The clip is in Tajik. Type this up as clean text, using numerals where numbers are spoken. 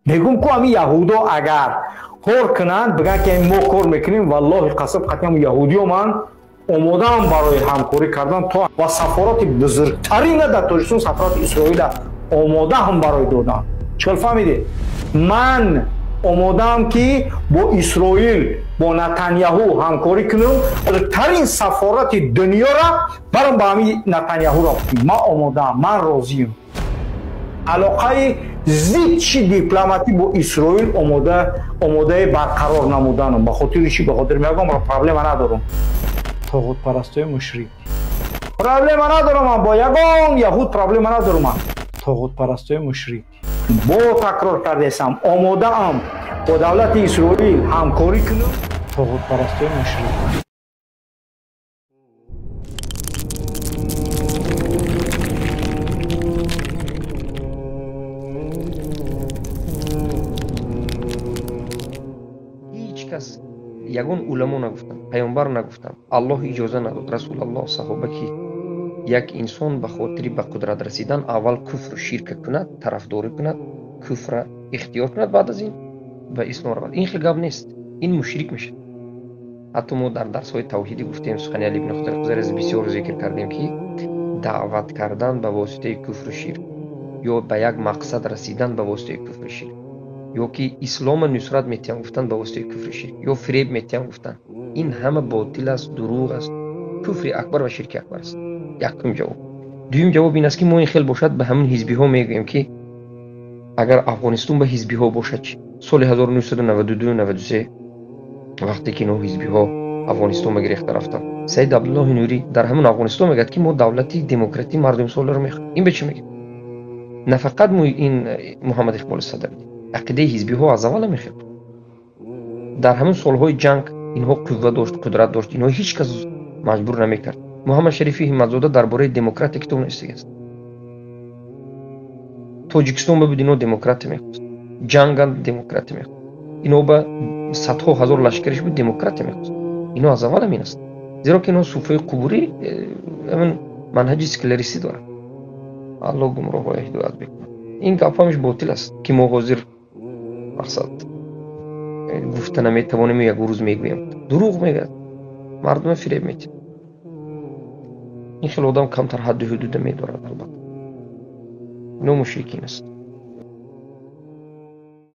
Мегум ку ҳамин яҳудо агар кор кунанд, бигӯянд ки мо кор мекунем, валлоҳи қасам қатъиан яҳудиё ман омодаам барои ҳамкорӣ кардан то ва сафорати бузургтарина дар Тоҷикистон, сафорати Исроила омодаам барои додан. Чӣ фаҳмидед? Ман омодаам ки бо Исроил, бо Натаньяҳу ҳамкорӣ кунам, бузургтарин сафорати дунёра барам ба ҳамин Натаньяҳуро. Ман омодаам, ман розиям. Алоқаи зидчи дипломатӣ бо Исроил омодаи барқарор намуданам. Ба хотири чӣ? Ба хотири мегӯям проблема надорам. Тоғутпарастои мушрик. Проблема надорам ман бо ягон яҳуд, проблема надорам ман. Тоғутпарастои мушрик. Бо такрор кардесам, омодаам бо давлати Исроил ҳамкорӣ кунам. Тоғутпарастои мушрик. Ягон уламо нагуфтанд, паёмбар нагуфтанд, Аллоҳ иҷоза надод, Расулаллоҳ, саҳоба ки як инсон ба хотири ба қудрат расидан аввал куфру ширка кунад, тарафдорӣ кунад, куфра ихтиёр кунад, баъд аз ин ба ислом равад. Ин хел гап нест, ин мушрик мешавад. Ҳатто мо дар дарсҳои тавҳидӣ гуфтем, сухани Али ибни Хузайр бисёр зикр кардем, ки даъват кардан ба воситаи куфру ширк ё ба як мақсад расидан ба воситаи куфру ширк ё ки ислома нусрат метиҳам гуфтан ба воситаи куфри ширк ё фиреб метиҳам гуфтан, ин ҳама ботил аст, дурӯғ аст, куфри акбар ва ширки акбар аст. Якум ҷавоб. Дуюм ҷавоб ин аст ки мо ин хел бошад ба ҳамин ҳизбиҳо мегӯем ки агар Афғонистон ба ҳизбиҳо бошад чӣ? Соли 1992-93 вақте ки инҳо ҳизбиҳо Афғонистон ба гирехта рафтанд, Саид Абдуллоҳи Нурӣ дар ҳамин Афғонистон мегӯяд ки мо давлати демократӣ мардумсолоро мехоҳем. Ин ба чӣ мегӯяд? На фақат ин Муҳаммад Иқболи Садрӣ, ақидаи ҳизбиҳо аз аввал мехел. Дар ҳамин солҳои ҷанг инҳо қувва дошт, қудрат дошт, инҳо ҳеҷ кас маҷбур намекард. Муҳаммад Шарифи Ҳимматзода дар бораи демократия китоб навиштагааст. Тоҷикистон ба буд инҳо демократия мехост, ҷанганд демократия мехост, инҳо ба садҳо ҳазор лашкариш буд демократия мехост. Инҳо аз аввал ҳамин аст, зеро ки инҳо суфаи қубурӣ, ҳамин манҳаҷи секуляристӣ доранд. Аллоҳ гумроҳҳоя ҳидоят бикунад. Ин гап ҳамиш ботил аст ки мо ҳозир мақсад гуфта наметавонем, як рӯз мегӯем. Дурӯғ мегӯяд, мардума фиреб метиҳад. Ин хел одам камтар ҳадду ҳудуда медорад, албатта. Ино мушрикин аст.